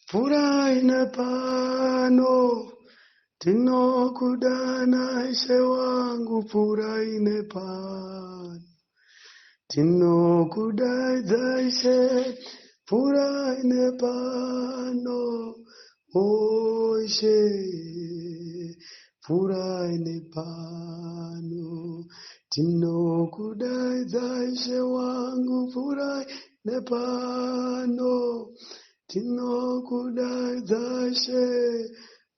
Pfuurai nepano, tinokudana Ishe wangu, pfuurai nepano. Tinokudaidza Ishe, pfuurai nepano, o Ishe, pfuurai nepano. Tinokudaidza Ishe wangu, pfuurai nepano. Tinokudaidza Ishe,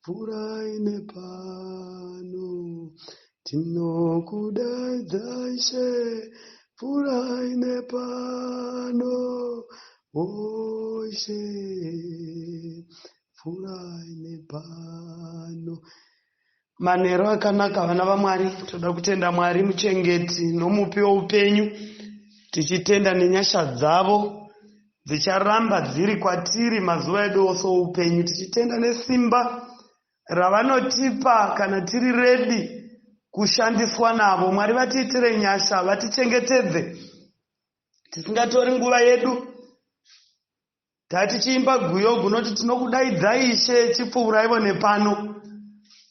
pfuurai nepano. Tinokudaidza Ishe, pfuurai nepano. O Ishe, pfuurai nepano. Manheru akanaka vana vaMwari, toda kutenda Mwari muchengeti nomupi woupenyu, tichitenda nenyasha dzavo dzicharamba dziri kwatiri mazuva edu ose oupenyu, tichitenda nesimba ravanotipa kana tiri redi kushandiswa navo. Mwari vatiitire nyasha, vatichengetedze tisingatori nguva yedu Tatichiimba guyo gunoti tinokudaidzai Ishe chipfuuraivo nepano.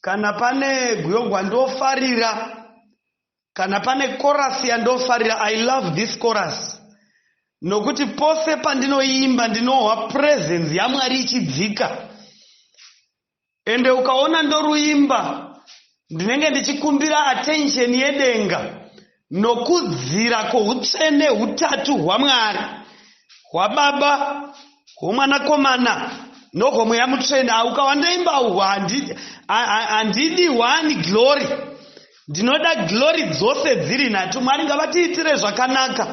Kana pane guyo gwandofarira, kana pane chorus yandofarira, I love this chorus. Nokuti pose pandinoimba ndinohwa presence yaMwari ichidzika. Ende ukaona ndoruimba ndinenge ndichikumbira attention yedenga nokudzira kwoutsvene hutatu hwaMwari, hwaBaba, hwoMwanakomana nohwoMweya Mutsvene. Ukawa ndoimba uhwu handidi one glory, ndinoda glory dzose dziri nhatu. Mwari ngavatiitire zvakanaka.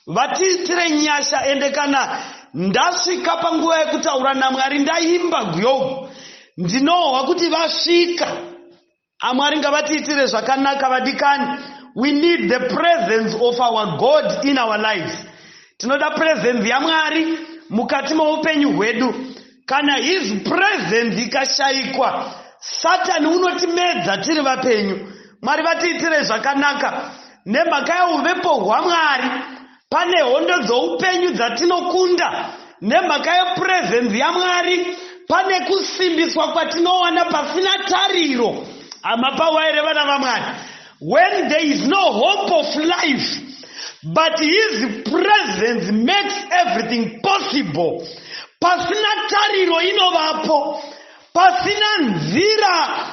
Vatiitire nyasha ende kana ndasvika panguva yekutaura naMwari ndaimba guyogu ndinohwa kuti vasvika. AMwari ngavatiitire zvakanaka vadikani. We need the presence of our God in our lives. Tinoda presence yaMwari mukati moupenyu hwedu. Kana his presence ikashaikwa, Satani unotimedza tiri vapenyu. Mwari vatiitire zvakanaka. Nemhaka yeuvepo hwaMwari, pane hondo dzoupenyu dzatinokunda. Nemhaka yepresence yaMwari, pane kusimbiswa kwatinowana pasina tariro. Hama pawaire vana vaMwari. When there is no hope of life, but his presence makes everything possible. Pasina tariro inovapo, pasina nzira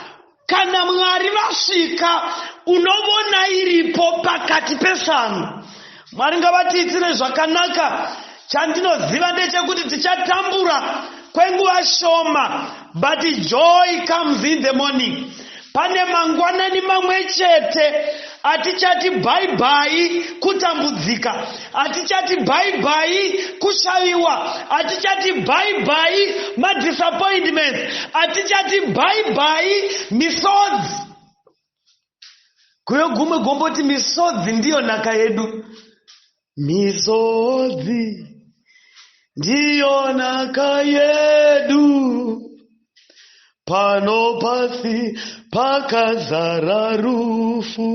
kana Mwari vasvika unovona iripo pakati pesango. Mwari ngavatiitire zvakanaka. Chandinoziva ndechekuti tichatambura kwenguva shoma, but joy comes in the morning. Pane mangwanani mamwe chete atichati bye bye kutambudzika, atichati bye bye kushaviwa, atichati bye bye madisappointments, atichati bye bye misodzi. Kuyo gumwe gomboti misodzi ndiyo nhaka yedu. Misodzi ndiyo nhaka yedu pano pasi pakazara rufu.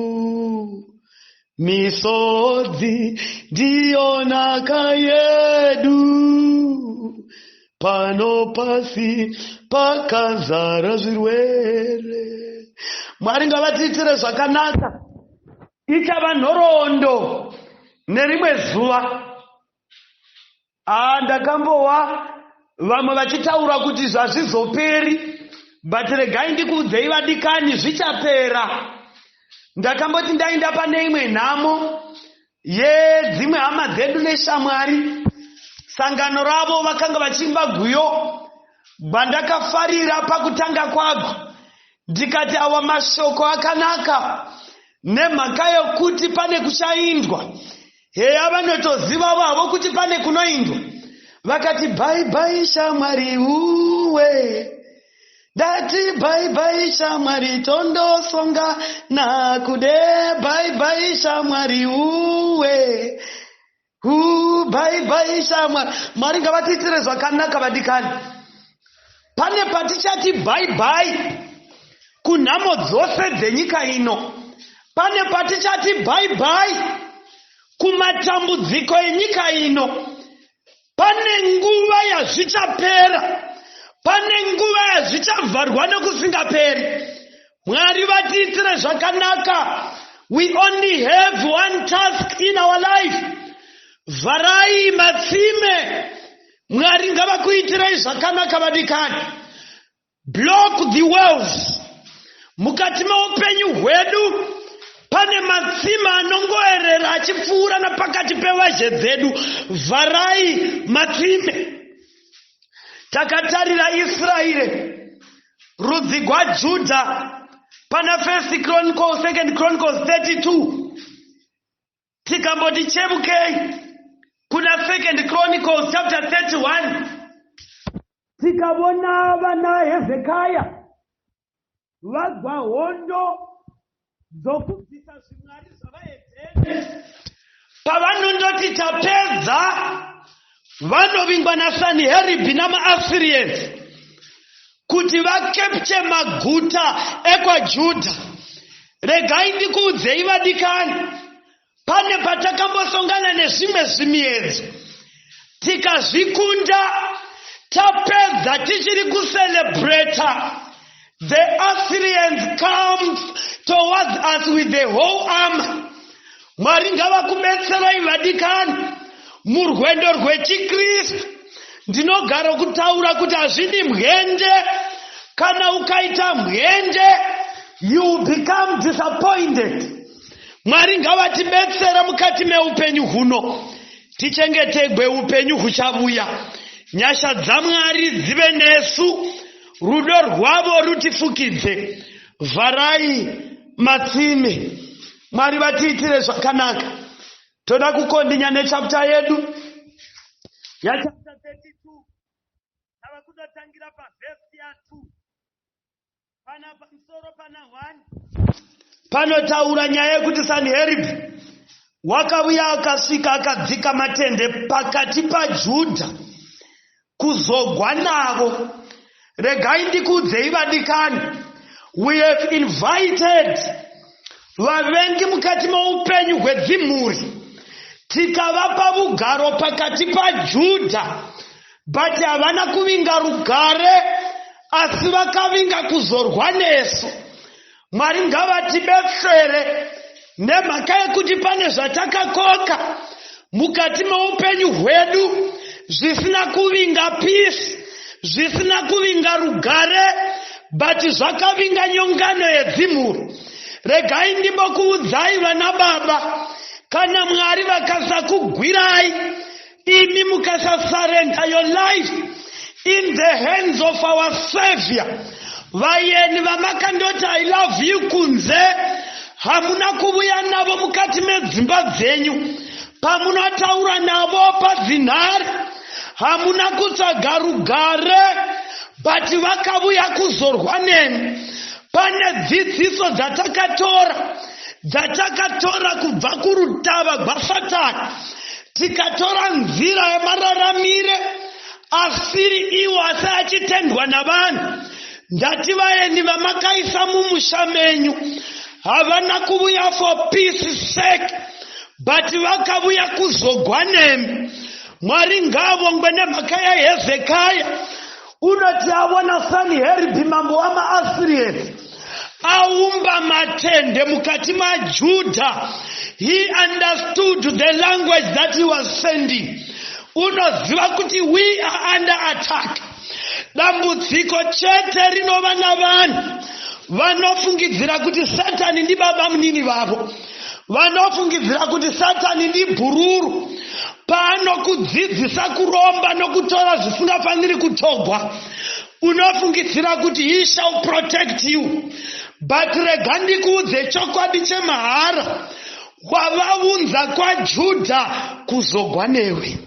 Misodzi ndiyo nhaka yedu pano pasi pakazara zvirwere. Mwari ngavatiitire zvakanaka. Ichava nhoroondo nerimwe zuva. Ah, ndakambowa vamwe vachitaura kuti zvazvizoperi, but regai ndikuudzei vadikani, zvichapera. Ndakamboti ndainda pane imwe nhamo yedzimwe hama dzedu neshamwari, sangano ravo vakanga vachiimba guyo gwandakafarira pakutanga kwago, ndikati awa mashoko akanaka nemhaka yokuti pane kuchaindwa. Heya vanotoziva vavo kuti pane kunoindwa. Vakati bye bye shamwari uwe. Ndati bye bye shamwari tondosongana kude bye bye shamwari uwe. Hu bye bye shamwari. Mwari ngavatiitire zvakanaka vadikani. Pane patichati bye bye kunhamo dzose dzenyika ino. Pane patichati bye bye kumatambudziko enyika ino. Pane nguva yazvichapera. Pane nguva yazvichavharwa nokusingaperi. Mwari vatiitire zvakanaka. We only have one task in our life. Vharai matsime. Mwari ngavakuitirei zvakanaka vadikani. Block the wells. Mukati meupenyu hwedu pane matsime anongoerera achipfuura napakati pevazhe dzedu. Vharai matsime. Takatarira Israeri, rudzi gwaJudha, pana First Chronicles, Second Chronicles 32. Tikamboti chevukei kuna Second Chronicles chapter 31. Tikavona vana Hezekiah vagwa hondo dzokubvisa zvimwari zvavahedheni. Pavanondoti tapedza, vanovingwa naSaniheribhi namaAssyrians kuti vakepche maguta ekwaJudha. Regai ndikuudzei vadikani, pane patakambosongana nezvimwe zvimiedzo tikazvikunda, tapedza tichiri kucelebrata, the Assyrians come towards us with the whole armor. Mwari ngavakubetserai vadikani murwendo rwechiKristu. Ndinogara kutaura kuti hazvidi mbwende. Kana ukaita mbwende, you become disappointed. Mwari ngavatibetsera mukati meupenyu huno, tichengetegwe upenyu huchavuya. Nyasha dzaMwari dzive nesu, rudo rwavo rutifukidze. Vharai matsime. Mwari vatiitire zvakanaka. Toda kukondinya nechapter yedu yachapter 32. Tava kutotangira pavhesi ya2. Pana pamusoro pana 1 panotaura nyaya yekuti Sanheribhi wakauya akasvika akadzika matende pakati paJudha kuzogwa navo. Regai ndikuudzei vadikani, we have invited vavengi mukati moupenyu hwedzimhuri, tikavapa vugaro pakati paJudha, but havana kuvinga rugare, asi vakavinga kuzorwa nesu. Mwari ngavatibetsere, nemhaka yekuti pane zvatakakoka mukati meupenyu hwedu zvisina kuvinga peace, zvisina kuvinga rugare, but zvakavinga nyongano yedzimhuri. Regai ndimbokuudzai vana baba, kana Mwari vakasakugwirai imi mukasasurrender your life in the hands of our Savior, vayeni vamakandoti "I love you" kunze, hamuna kuvuya navo mukati medzimba dzenyu. Pamunotaura navo padzinhare, hamuna kutsvaga rugare, but vakavuya kuzorwa nemi. Pane dzidziso dzatakatora kubva kurutava gwaSatani, tikatora nzira yemararamire asiri iwo asi achitendwa navanhu. Ndati vaeni vamakaisa mumusha menyu havana kuvuya for peace sake, but vakavuya kuzogwa nemi. Mwari ngaavongwe nemhaka yaHezekaya. Unoti avona Saniheribhi mambo wamaAssyrians aumba matende mukati maJudha, he understood the language that he was sending. Unoziva kuti we are under attack. Dambudziko chete rinova navanhu vanofungidzira kuti Satani ndibaba munini vavo, vanofungidzira kuti Satani ndibhururu. Paanokudzidzisa kuromba nokutora zvisingafaniri kutogwa, unofungidzira kuti he shall protect you, but rega ndikuudze chokwadi chemahara, wavaunza kwaJudha kuzogwa newe.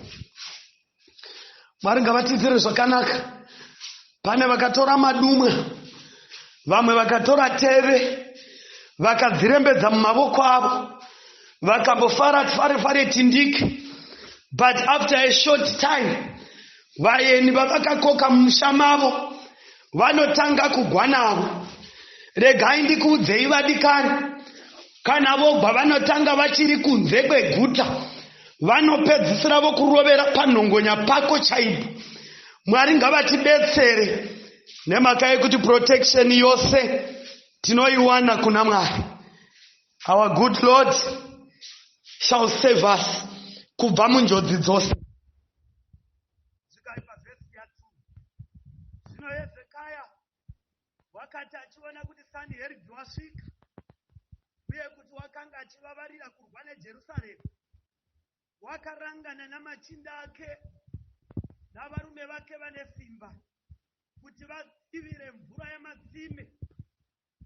Mwari ngavatiitire zvakanaka. Pane vakatora madumwa, vamwe vakatora teve, vakadzirembedza mumavoko avo, vakambofara fare fare tindiki, but after a short time vayeni vavakakoka mumusha mavo vanotanga kugwa navo. Regai ndikuudzei vadikani, kana vogwa vanotanga vachiri kunze kweguta, vanopedzisira vokurovera panhongonya pako chaipo. Mwari ngavatibetsere nemhaka yekuti protection yose tinoiwana kuna Mwari. Our good Lord shall save us kubva munjodzi dzose. Svikai pavhesi ya 2. Zvino Hezekaya wakati achiona kuti Saniheribhi wasvika uye kuti wakanga achivavarira kurwa neJerusarema, wakarangana namachinda ake navarume vake vane simba kuti vadzivire mvura yamatsime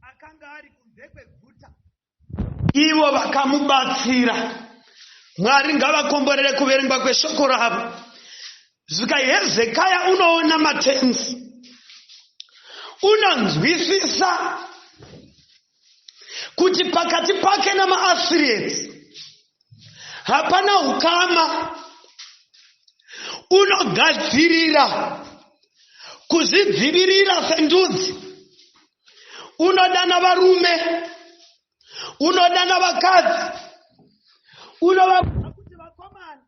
akanga ari kunze kweguta. Ivo vakamubatsira. Mwari ngavakomborere kuverengwa kweshoko ravo. Zvika Hezekaya unoona matenzi, unonzwisisa kuti pakati pake namaAssyrians hapana ukama. Unogadzirira kuzvidzivirira sendudzi. Unodana varume, unodana vakadzi, unovaudza kuti vakomana,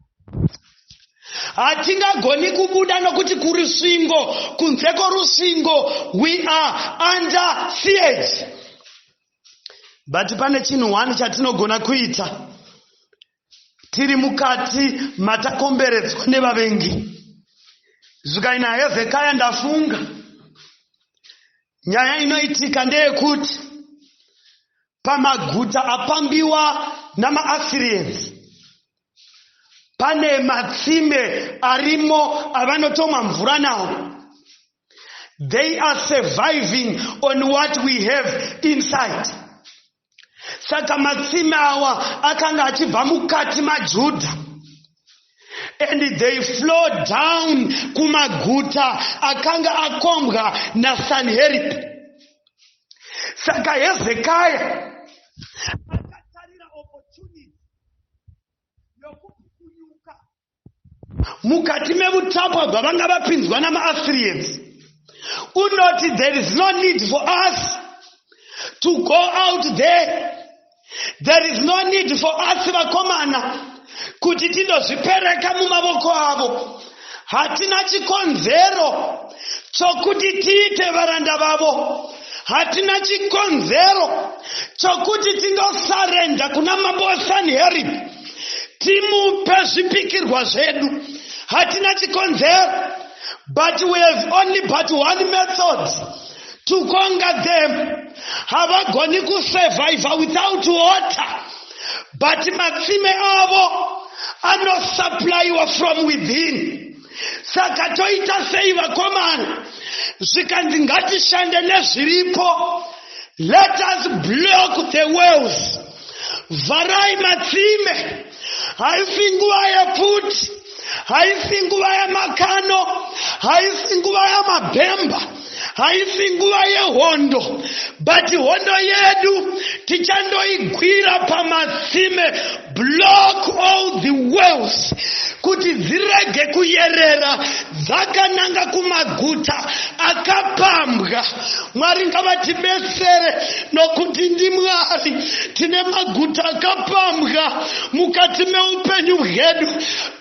hatingagoni kubuda nokuti kurusvingo, kunze kworusvingo we are under siege, but pane chinhu one chatinogona kuita tiri mukati matakomberedzwa nevavengi. Zvikaina Hezekaya, ndafunga nyaya inoitika ndeyekuti pamaguta apambiwa namaAssyrians pane matsime arimo avanotomwa mvura nawo. They are surviving on what we have inside. Saka matsime awa akanga achibva mukati maJudha and they flow down kumaguta akanga akombwa naSanherib. Saka Hezekaya akatarira opportunity yokupukunyuka mukati mevutapwa bwavanga vapinzwa namaAssyrians. Unoti there is no need for us to go out there, there is no need for us vakomana kuti tindozvipereka mumavoko avo. Hatina chikonzero chokuti tiite varanda vavo, hatina chikonzero chokuti tindosarenda kuna mambo weSanherib timupe zvipikirwa zvedu. Hatina chikonzero, but we have only but one method to conquer them. Havagoni kusurvive without water, but matsime avo anosupplyiwa from within. Saka toita sei vakomana? Zvikanzi ngatishande nezviripo. Let us block the wells. Vharai matsime. Haisi nguva yepfuti, haisi nguva yamakano, haisi nguva yamabhemba, haisi nguva yehondo, but hondo yedu tichandoigwira pamatsime. Block all the wells kuti dzirege kuyerera dzakananga kumaguta akapambwa. Mwari ngavatibetsere nokuti ndiMwari. Tine maguta akapambwa mukati meupenyu hwedu,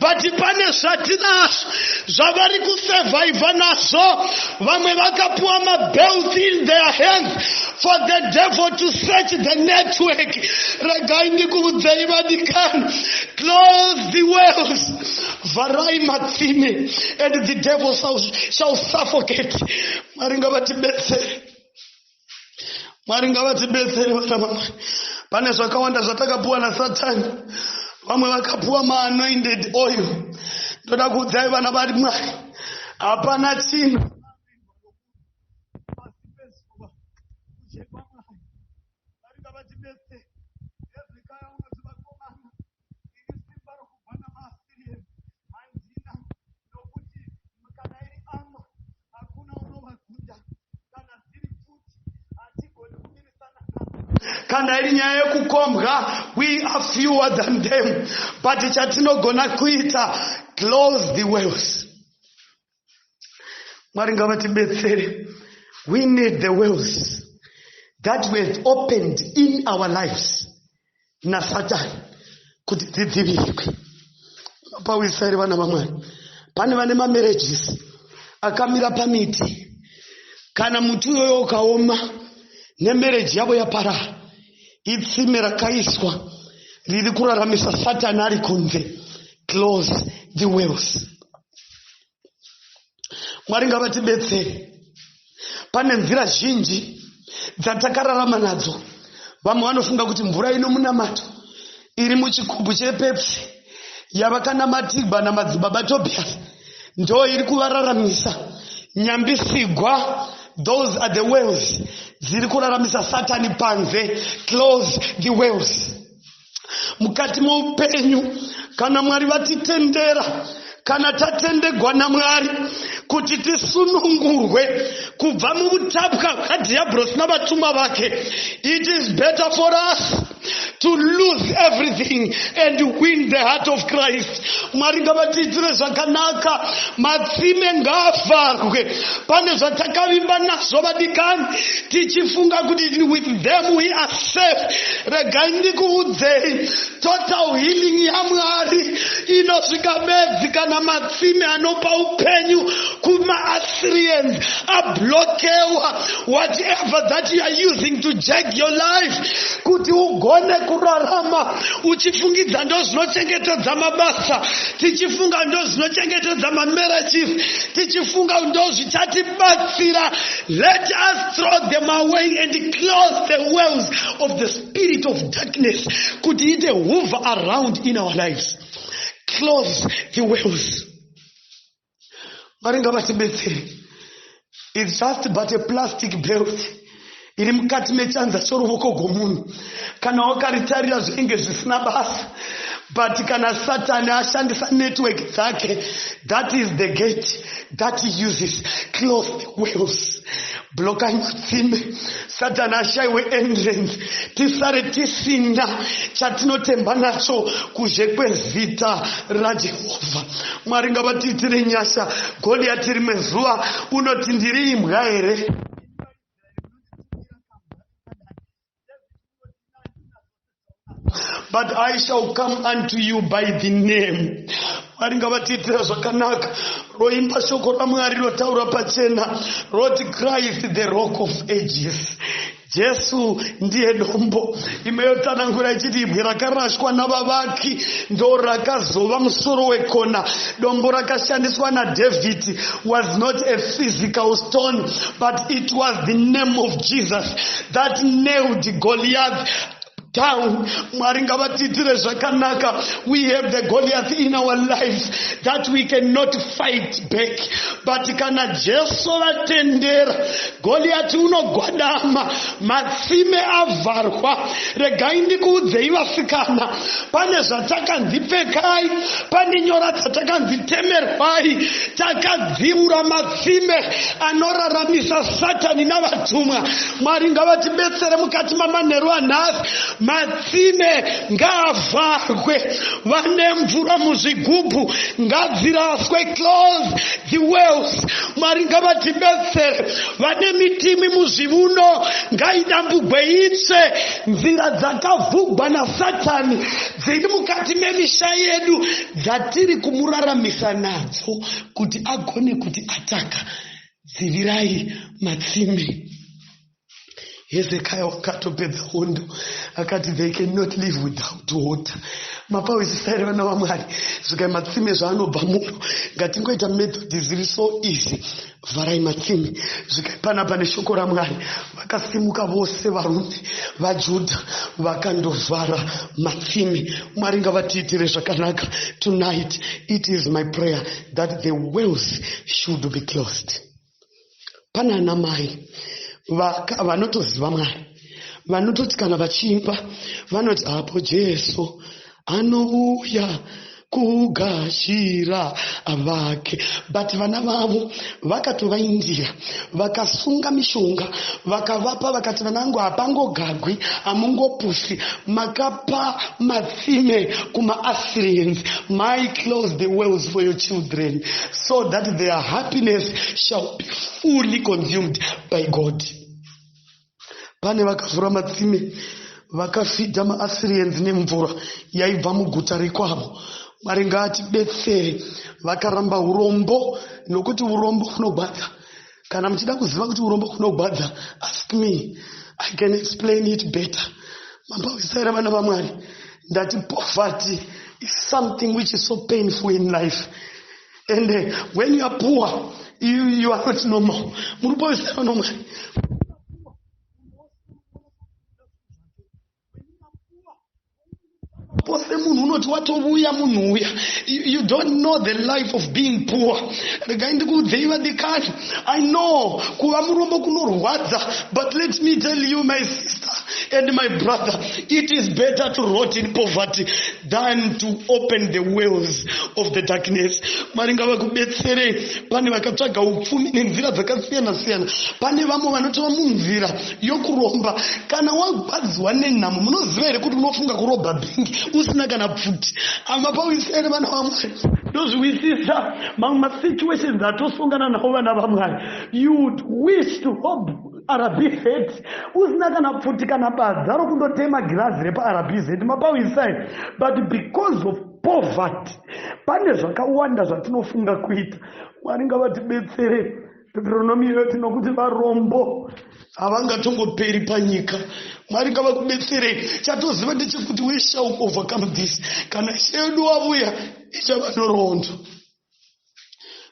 but pane zvatinazvo zvavari kusurvivha nazvo. Vamwe vakapiwa mabelt in their hands for the devil to search the network. Regai ndikuudzei vadikani, close the wells, vharai matsime, and the devil shall suffocate. Mwari ngavatibetsere, Mwari ngavatibetsere, vana vamwari. Pane zvakawanda zvatakapiwa naSatani. Vamwe vakapiwa maanointed oil. Ndoda kuudzai vana vari Mwari, hapana chinhu pasi pezuva kunze kwaMwari. Mwari ngavatibetsere. Hezekaya unoti vakomana, ini simba rokubva namaAssyrian handina, nokuti kana iri ama hakuna unovagunda, kana dziri pfuti hatigoni kumirisana nadzo, kana iri nyaya yekukombwa we are fewer than them, but chatinogona kuita, close the wells. Mwari ngavatibetsere. We need the wells that were opened in our lives naSatani kuti dzidzivirwe. Pawisa here vana vamwari? Pane vane mamarriages. Akamira pamiti. Kana muti uyoyo ukaoma nemereji yavo yaparara, itsime rakaiswa riri kuraramisa Satani ari kunze. Close the wells. Mwari ngavatibetsere. Pane nzira zhinji dzatakararama nadzo. Vamwe vanofunga kuti mvura ino munamato iri muchigubhu chePepsi yavakanamatigwa namadzibaba Tobias ndo iri kuvararamisa. Nyambisigwa, those are the wells dziri kuraramisa Satani panze. Close the wells. Mukati moupenyu, kana Mwari vatitendera, kana tatendegwa naMwari kuti tisunungurwe kubva muutapwa hwadhiabhurosi navatumwa vake, it is better for us to lose everything and win the heart of Christ. Mwari ngavatiitire zvakanaka. Matsime ngaavharwe. Pane zvatakavimba nazvo, vadikani, tichifunga kuti with them we are safe. Regai ndikuudzei, total healing yaMwari inosvika bedzi kana matsime anopa upenyu kumaAssyrians ablokewa. Whatever that you are using to jack your life kuti ugone kurarama, uchifungidza ndo zvinochengetedza mabasa, tichifunga ndo zvinochengetedza mamarriages, tichifunga ndo zvichatibatsira, let us throw them away and close the wells of the spirit of darkness kuti ite hover around in our lives. Close the wells. Mwari ngavatibetsere. It's just but a plastic belt iri mukati mechanza choruoko rwomunhu. Kana wakaritarira, zvinenge zvisina basa, but kana Satani ashandisa network dzake, that is the gate that he uses. Close the wells. Blokai matsime, Satani ashayiwe entrance, tisare tisina chatinotemba nacho kuzhe kwezita raJehovha. Mwari ngavatiitire nyasha. Goliati rimwe zuva unoti, "Ndiri imbwa here?" But I shall come unto you by the name. Mwari ngavatiitira zvakanaka. Roimba shoko raMwari rotaura pachena, roti, "Christ the Rock of Ages." Jesu ndiye dombo. Imwe yotsanangura ichiti, "Ibwe rakarashwa navavaki ndo rakazova musoro wekona." Dombo rakashandiswa naDhavhidi was not a physical stone, but it was the name of Jesus that nailed Goliath down. Mwari ngavatiitire zvakanaka. We have the Goliath in our lives that we cannot fight back, but kana Jesu vatendera, Goliath unogwadama, matsime avharwa. Regai ndikuudzei, vasikana, pane zvatakanzi pfekai, pane nyora dzatakanzi temerwai. Takadziura matsime anoraramisa Satani navatumwa. Mwari ngavatibetsere mukati mamanheru anhasi. Matsime ngaavharwe. Vane mvura muzvigubhu, ngadziraswe. Close the wells. Mwari ngavatibetsere. Vane mitimi muzviuno, ngaidambugwe itsve. Nzira dzakavhugwa naSatani dziri mukati memisha yedu dzatiri kumuraramisa nadzo kuti agone kuti ataka, dzivirai matsime. Hezekaya wakatopedza hondo, akati, "They cannot live without water." Mapawisisa here, vana vaMwari? Zvikai matsime zvaanobva muno. Ngatingoita method ziri so easy. Vharai matsime. Zvikai panapa neshoko raMwari, vakasimuka vose varume vaJudha, vakandovhara matsime. Mwari ngavatiitire zvakanaka. Tonight it is my prayer that the wells should be closed. Pana ana mai vanotoziva Mwari, vanototi kana vachiimba vanoti, "Apo Jesu anouya kugashira vake," but vana vavo vakatovaindira, vakasunga mishonga, vakavapa, vakati, "Vana vangu, hapangogagwi, hamungopusi." Makapa matsime kumaAssyrians. My, close the wells for your children so that their happiness shall be fully consumed by God. Pane vakavhura matsime, vakafidha maAssyrians nemvura yaibva muguta rekwavo. Mwari ngaatibetsere. Vakaramba urombo, nokuti urombo hunogwadza. Kana muchida kuziva kuti urombo hunogwadza, ask me, I can explain it better. Mambawisai vana vaMwari. Ndati poverty is something which is so painful in life, and when you are poor, you are not normal. Muri pawisai vana vaMwari. Pose munhu unoti watovuya munhu uya, you don't know the life of being poor. Regai ndikuudzei vadikani, I know kuva murombo kunorwadza, but let me tell you, my sister and my brother, it is better to rot in poverty than to open the wells of the darkness. Mwari ngavakubetserei. Pane vakatsvaga upfumi nenzira dzakasiyana siyana, pane vamwe vanotova munzira yokuromba. Kana wagwadziwa nenhamo, munoziva here kuti unofunga kurobha bhengi usina kana pfuti? Amapawisere vana vaMwari, ndozviwisisa mamwe masituations atosongana navo vana vaMwari. You would wish to rob RBZ usina kana pfuti kana badza rokundotema girazi repaRBZ. Mapawisai? But because of poverty, pane zvakawanda zvatinofunga kuita. Mwari ngavatibetsere. Deuteronomy yoti nokuti varombo havangatongoperi panyika. Mwari ngavakubetserei. Chatoziva ndechekuti we shall overcome this. Kana Ishe yedu wavuya, ichava nhoroondo,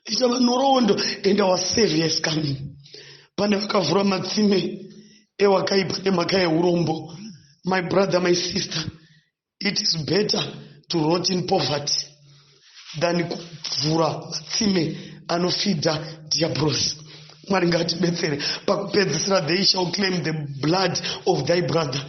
ichava nhoroondo, and our Savior is coming. Pane vakavhura matsime ewakaipa nemhaka yeurombo. My brother, my sister, it is better to rot in poverty than kuvhura matsime anofidha diabros. Mwari ngatibetsere. Pakupedzisira, they shall claim the blood of thy brother,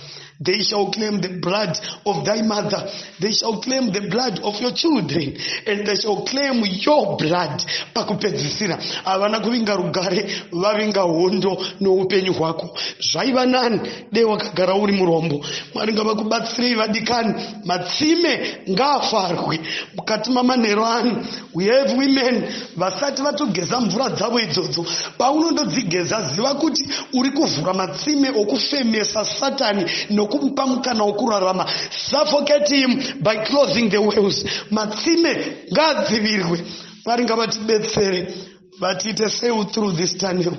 they shall claim the blood of thy mother, they shall claim the blood of your children, and they shall claim your blood. Pakupedzisira havana kuvinga rugare, vavinga hondo noupenyu hwako. Zvaiva nani dei wakagara uri murombo. Mwari ngavakubatsirei vadikani. Matsime ngaafarwe mukati mamanhero ano. We have women vasati vatogeza mvura dzavo idzodzo. Paunondodzigeza, ziva kuti uri kuvhura matsime okufemesa Satani nokumupa mukana wokurarama. Suffocate him by closing the wells. Matsime ngaadzivirwe. Mwari ngavatibetsere, vatiite sail through this tunnel.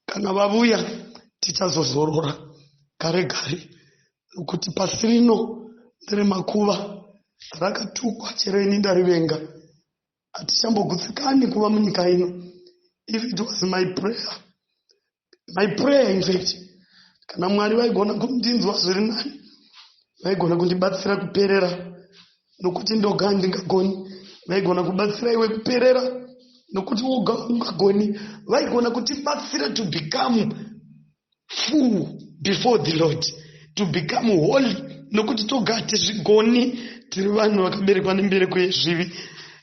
Kana vavuya, tichazozorora gare gare, nokuti pasi rino nderemakuva, rakatukwa. Chero ini ndarivenga. Hatichambogutsikani kuva munyika ino. If it was my prayer, my prayer in fact, kana Mwari vaigona kundinzwa zviri nani, vaigona kundibatsira kuperera, nokuti ndoga handingagoni. Vaigona kubatsira iwe kuperera, nokuti woga ungagoni. Vaigona kutibatsira to become full before the Lord, to become holy, nokuti toga hatizvigoni. Tiri vanhu vakaberekwa nembereko yezvivi.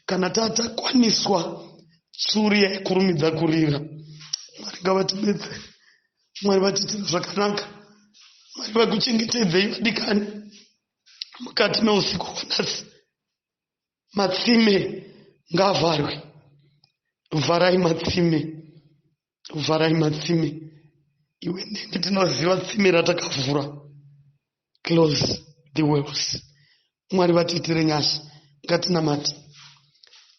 Kana tatakwaniswa, tsuri yaikurumidza kurira. Mwari ngavatibetsere. Mwari vatiitire zvakanaka. Mwari vakuchengetedzei vadikani mukati meusiku hwanhasi. Matsime ngaavharwe. Vharai matsime, vharai matsime. Iwe neni tinoziva tsime ratakavhura. Close the wells. Mwari vatiitire nyasha. Ngatinamate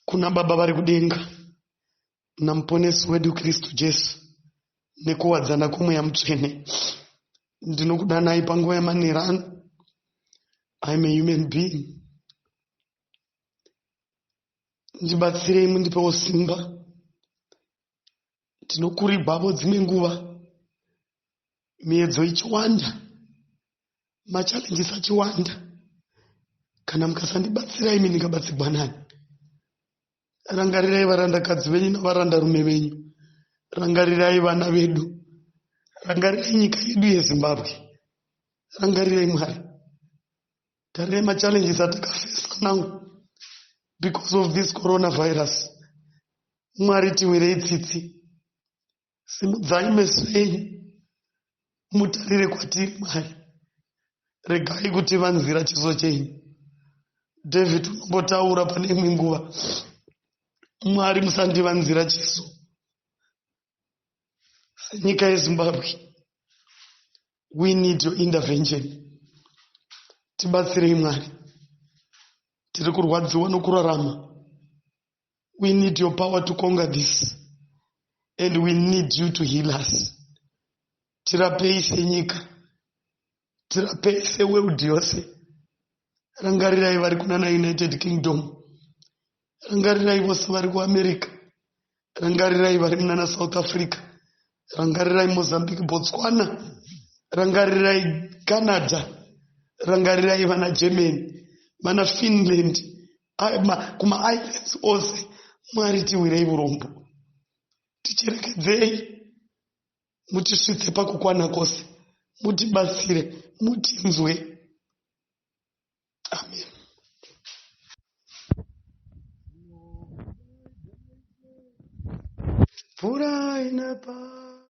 kuna Baba vari kudenga naMuponesi wedu Kristu Jesu nekuwadzana kwomweya mutsvene. Ndinokudanai panguva yamanheru ano. I'm a human being. Ndibatsirei, mundipewo simba. Tinokurigwavo dzimwe nguva, miedzo ichiwanda, machallenges achiwanda. Kana mukasandibatsira imi, ndingabatsirwa nani? Rangarirai varandakadzi venyu navarandarume venyu. Rangarirai vana vedu. Rangarirai nyika yedu yeZimbabwe. Rangarirai, Mwari. Tarirai machallenges atakafesa now because of this coronavirus. Mwari, tiwirei tsitsi. Simudzai meso enyu mutarire kwatiri. Mwari, regai kutivanzira chiso chenyu. David unombotaura pane imwe nguva, "Mwari, musandivanzira chiso." Senyika yeZimbabwe, we need your intervention. Tibatsirei, Mwari. Tiri kurwadziwa nokurarama. We need your power to conquer this and we need you to heal us. Tirapei senyika, tirapei seworld yose. Rangarirai vari kunana United Kingdom, rangarirai vose vari kuAmerica, rangarirai vari munana South Africa, rangarirai Mozambique, Botswana, rangarirai Canada, rangarirai vana Germany, vana Finland, kumaislands ose. Mwari, tiwirei urombo, ticherekedzei, mutisvitse pakukwana kwose, mutibatsire, mutinzwe. Amen. Mvura inapa.